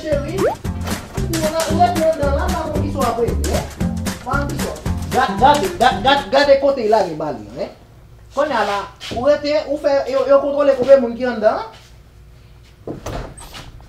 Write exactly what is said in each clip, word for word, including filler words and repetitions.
Cheri, ou rete anndan la, m pa konn kisa w ap regle, en. M pa konn kisa w ap. Gad, gad, gad, gad, gade kote l ale bal yo, en. Kounye a la, ou rete, ou fè, yo, yo kontwole konbyen moun ki anndan an.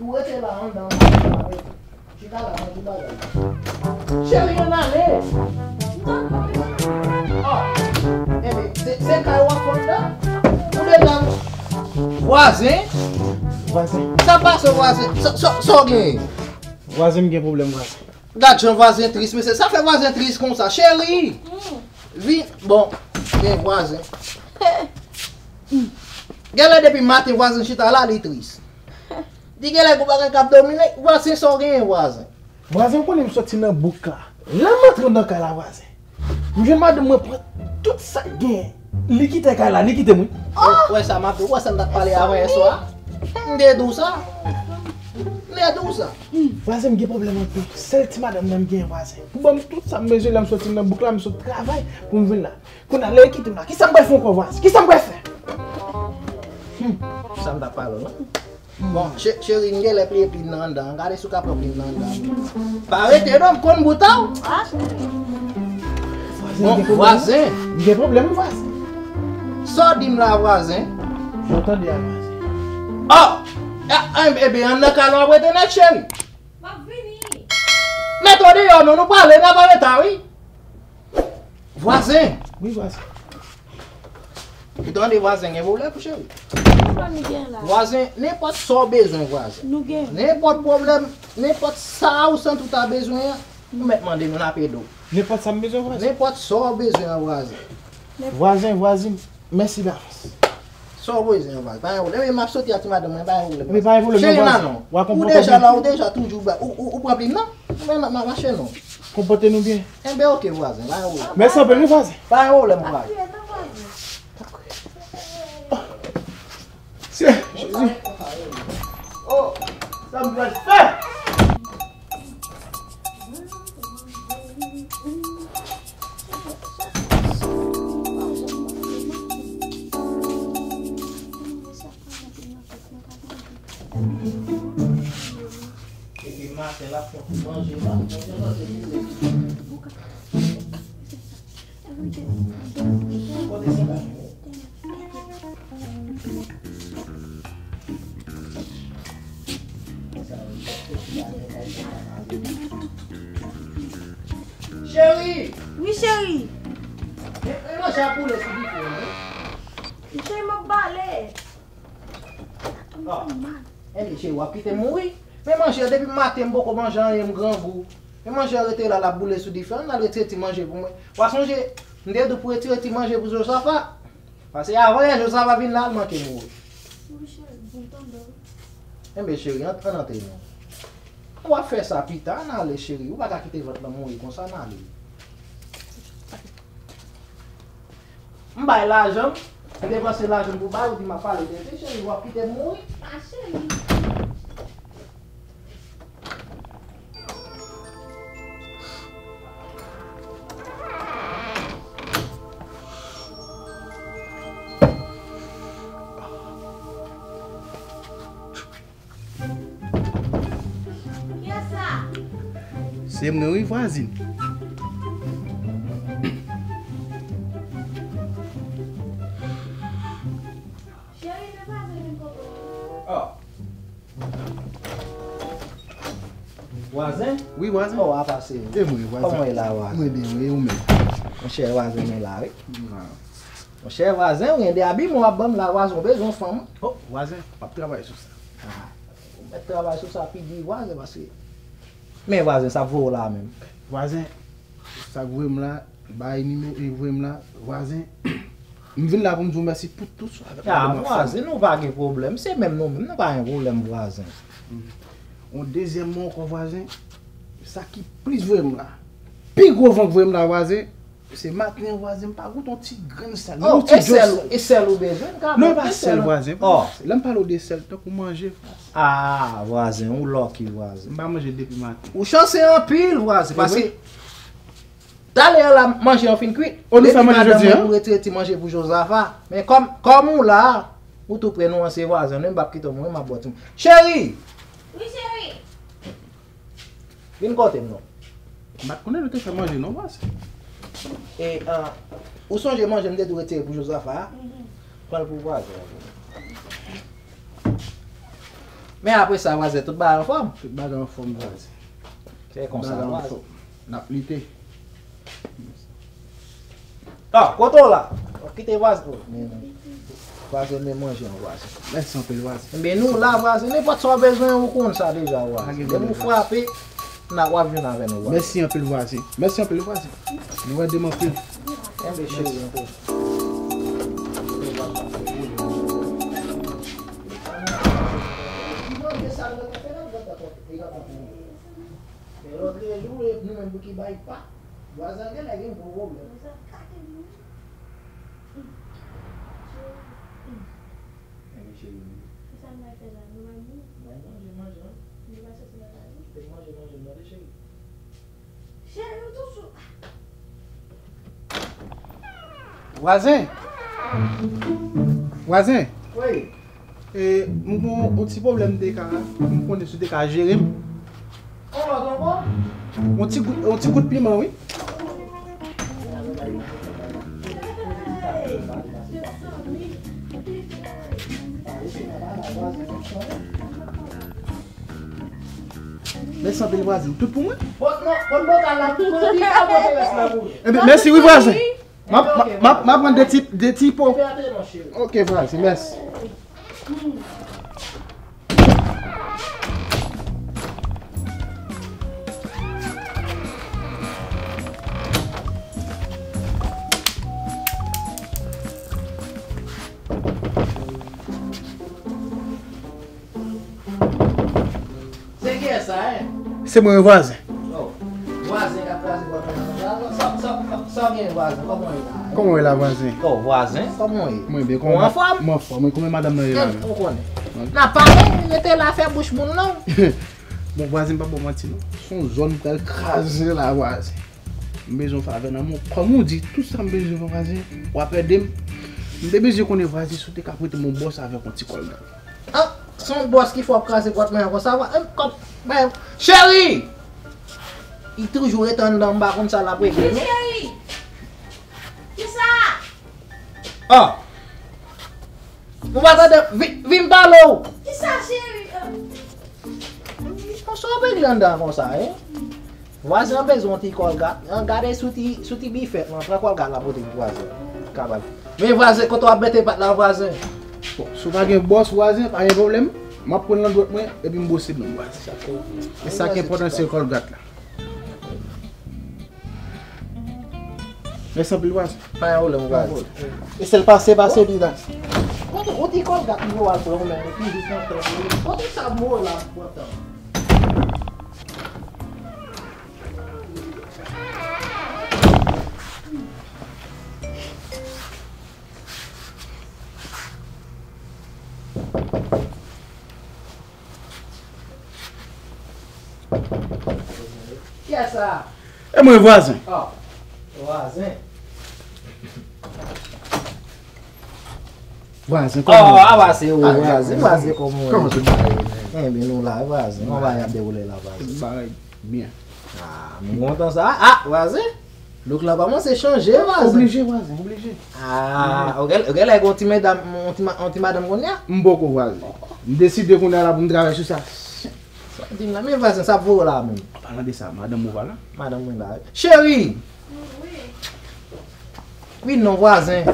Ou rete la anndan an, chita la, nan ti bagay. Cheri, ann ale. Oh, enben, se, se kay w ap fè anndan? Ou deja vwazen? Vwazen. Sa pase vwazen? Sa, sa, sa w genyen? Vwazen, m gen pwoblèm, vwazen. Gad jan vwazen tris, mesye. Sa fè vwazen tris konsa? Cheri! Vin, bon, men vwazen. Genlè depi maten vwazen chita la, li tris. Li genlè gon bagay k ap domine. Vwazen, sa w genyen, vwazen? Vwazen, ou konnen m soti nan bouk la. Lè m antre nan kay la, vwazen, m jwenn madanm mwen pran tout sa k genyen. Li kite kay la, li kite m, wi. Ou wè sa m ap di w, ou wè sa m t ap pale avan yè swa? M te di w sa. M te di w sa. Vwazen, m gen pwoblèm anpil. Sèl ti madanm nan m genyen, vwazen. Pou ban m tout sa m bezwen lè m soti nan bouk la, m sot travay pou m vin la. Kounye a, lè l kite m la, kisa m pral fè ankò, vwazen? Kisa m pral fè? Hmm. Sa m t ap pale w la. Bon, che-, cheri, m genlè pliye plim nan anndan. Gade si w ka pran plim nan anndan. Pa rete non, m konn bout a w. Bon, vwazen. M gen pwoblèm, vwazen. Sa w di m la, vwazen? Jan w tande a, vwazen. Oh! Ah, ah, enben, ann nan kay la w ap rete nèt, cheri. M ap vini. Mete w deyò non, nou prale, n ap anreta, wi. Vwazen. Wi, vwazen. Ou tande, vwazen, gen pwoblèm, cheri. Ki pwoblèm nou gen la? Vwazen, nenpòt sa w bezwen, vwazen. Nou gen. Nenpòt pwoblèm, nenpòt sa ou santi w ta bezwen an, ou mèt mande nou, n ap ede w. Nenpòt sa m bezwen, vwazen? Nenpòt sa w bezwen an, vwazen. Vwazen, vwazin, mèsi davans. Sa w bezwen an, vwazen? Pa gen pwoblèm. E m ap soti ak ti madanm mwen, pa gen pwoblèm. Men pa gen pwoblèm, non, vwazen. Cheri, nan non. Ou deja la, ou deja toujou ba, ou, ou, ou pran plim nan? Men m ap mache non. Konpòte nou byen. Enben, oke, vwazen, pa gen pwoblèm. Mèsi anpil, wi, vwazen. Pa gen pwoblèm, vwazen. Seyè Jezi. Oh, sa m pral fè? Epi maten la, fòk manje la. Kote se la? Cheri! Wi, cheri. E, e manje ap boule sou dife a, wi. Cheri, m ap bale. Ah. Enben, cheri, w ap kite m mouri? Men manje a, depi maten m poko manje anyen, m grangou. Men manje a rete la, l ap boule sou dife. Ann al retire ti manje pou mwen. W a sonje, m te di w pou retire ti manje pou Josafa. Paske avan yè Josafa vin la, l manke mouri. Wi, cheri, m tande w. Enben, cheri, ann, ann antre non. W ap fè sa pita, ann ale, cheri. Ou pa ka kite vant lan mouri konsa, ann ale. M bay lajan, m depanse lajan m pou bay, ou di m ap pale tenten, cheri, w ap kite m mouri? A, cheri. Kiyès sa? Se mwen wi, vwazin. Cheri, men vwazin vin kote w. Oh. Vwazin? Wi, vwazin. Oh, apa se ou? E mwen, vwazin. Kòman w ye la, vwazin? Mwen byen, wi, ou menm? Monchè, vwazin, mwen la, wi. Monchè, vwazin, ou gen de abiman w ap ban m la, vwazin, ou bezwen yon fanm. Oh, vwazin, m ap travay sou sa. Ah, ou mèt travay sou sa pi di, vwazin, paske. Men vwazin, sa k voye w la menm? Vwazin, sa k voye m la, bay nimewo, e voye m la, vwazin. M vin la pou m di w mèsi pou tout sa. Ah, vwazin, nou pa gen pwoblèm. Se menm nou menm, nou pa gen pwoblèm, vwazin. Yon dezyèm mo ankò, vwazin, sa ki plis voye m la. Pi gwo van k voye m la, vwazin, se maten an, vwazin, m pa goute yon ti grenn sèl, menm yon ti djòs sèl. E sèl ou bezwen, m ka ba ou sèl, vwazin. Non, pa sèl, vwazin, pa sèl. Lè m pale w de sèl, tankou manje, vwazin. Ah, vwazin, ou lucky, vwazin. M pa manje depi maten. Ou chanse anpil, vwazin, paske talè a la, manje an fin kwit. O, nou fè manje jodi a? Depi madanm mwen pou retire ti manje pou Jozafa. Men kòm, kòm ou la, ou tou prè, nou an se vwazin, nou, m p ap kite w mouri, m ap ba w ti. Cheri! Wi, cheri. Vin kote m non. M pa t konnen nou te fè manje non, vwazen. E, ah, ou sonje manje m te tou retire pou Jozafa a? Pran l pou vwazen an. Men apre sa, vwazen, tout bagay anfòm? Tout bagay anfòm, vwazen. Se konsa, vwazen. N ap lite. Ah, kote w la? W ap kite vwazen. Oh, men, vwazen, men manje an, vwazen. Mèsi anpil, vwazen. Enben, nou la, vwazen. Nenpòt sa w bezwen, ou konn sa deja, vwazen. Depi w frape, n a, w ap jwenn avè nou, vwazen. Mèsi anpil, vwazen. Mèsi anpil, vwazen. Nou ede m anpil. Enben, cheri, anpil. Men lòt jou, e nou menm pou ki bay pa. Vwazen genlè gen gwo pwoblèm. Enben, cheri. Kisa m pral fè la? Nou pral mouri? Bay manje, manje, wi. Nou pa soti nan kay, wi. Fè manje, manje, manje, cheri. Cheri, ou tou sou. Vwazen! Vwazen! Wi. E, m gon yon ti pwoblèm m te ka, m konnen si w te ka jere m. Yon lòt ankò? Yon ti gout, yon ti gout piman, wi. Mèsi anpil, vwazen. Tout pou mwen? Bon, non, bon, bon, ka la, pou mwen, pi ka pote rès la pou mwen. Enben, mèsi, wi, vwazen. M ap, m ap, m ap, m ap pran de ti, de ti po. Fè atè non, cheri. Ok, vwazen, mèsi. Se kiyès sa, en? Se mwen, vwazen. Oh. Vwazen k ap kraze pòt mwen nan sa. Sa, sa, sa, sa w gen, vwazen? Kòman w ye la? Kòman w ye la, vwazen? Oh, vwazen, kòman w ye? Mwen byen, kòman w anfòm? Mwen anfòm, wi. Kòman madanm nan ye la? Ou konnen. N ap pale, rete la, fè bouch moun long. Bon, vwazen, m p ap ba w manti, non. Se yon zòn m pral kraze la, vwazen. M bezwen yon favè nan men w. Kòm ou di, tout sa m bezwen, vwazen, w ap ede m. M te bezwen konnen, vwazen, si w te ka prete m yon bwòs avèk yon ti kòlgat. Ah, se yon bwòs ki fè w ap kraze pòt mwen an konsa, vwa-, eh, kòm, men, cheri! Li toujou rete anndan, m pa konn sa l ap regle, non. Cheri! Kisa? Ah! Ou pa tande? Vi-, vin pale w! Kisa, cheri? Ah. Konsa w ap regle anndan konsa, en? Vwazen an bezwen yon ti kòlgat. An, gade sou ti, sou ti bifèt lan, pran kòlgat la pote pou vwazen. Kapab. Men vwazen, kote w ap mete pat la, vwazen? Bon, si w pa gen bwòs, vwazen, pa gen pwoblèm. M ap pran l nan dwèt mwen, epi m bwose dlo m, vwazen. E sa ki enpòtan, se kòlgat la. Mèsi anpil, vwazen. Pa gen pwoblèm, vwazen. E sèl pase, pase, pi la. Ou, ou di kòlgat m pou al pran, ou menm, ou toujou pran tan. Kote sa m la, m pran tan. Kiyès sa? E mwen, vwazen. Oh, vwazen. Vwazen, kòman w ye? Oh, a, vwazen, vwazen, vwazen, kòman w ye? Kòman tout bagay ye, men? Enben, nou la, vwazen. Kòman bagay ap dewoule la, vwazen? Tout bagay byen. Ah, m kontan sa. Ah, vwazen. Look la kòmanse chanje, vwazen. Oblije, vwazen, oblije. Ah, ou gen, ou gen lè gen yon ti medam, yon ti ma-, yon ti madanm kounye a? M poko, vwazen. M deside kounye a la pou m travay sou sa. Sa w di m la, men vwazen, sa ap voye w la menm. An palan de sa, madanm ou pa la? Madanm mwen la. Cheri! Wi. Wi non, vwazen.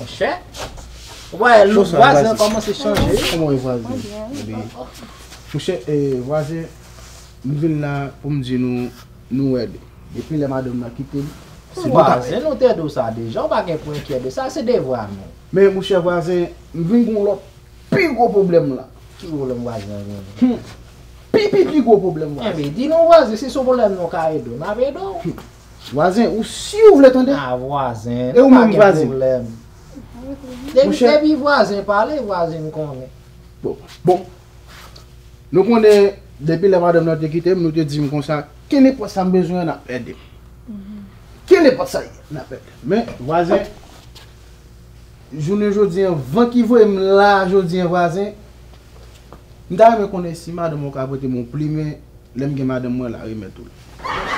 Monchè, ou wè look vwazen an kòmanse chanje. Kòman w ye, vwazen? Mwen byen. Monchè, eh, vwazen, m vin la pou m di nou, nou ede. Depi lè madanm nan kite m, se nou k ap ede. Vwazen, nou te di w sa deja, ou pa gen pou enkyete de sa, se devwa nou. Men, monchè, vwazen, m vin gen yon lòt pi gwo pwoblèm la. Ki pwoblèm vwazen an genyen? Hmm. Pi, pi, pi gwo pwoblèm, vwazen. Enben, di nou, vwazen, si se yon pwoblèm nou ka ede w, n ap ede w. Hmm. Vwazen, ou si ou vle tande? Ah, vwazen, e ou menm, vwazen? Depi, depi vwazen pale, vwazen konnen. Bon, bon. Nou konnen, depi lè madanm nan te kite m, nou te di m konsa, kenenpòt sa m bezwen an, n ap ede m. Kenenpòt sa ye, n ap ede m. Men, vwazen, jounen jodi an, van ki voye m la jodi an, vwazen, M ta renmen konnen si madanm ou ka prete m yon plimen, lè m gen madanm mwen la, remèt ou l.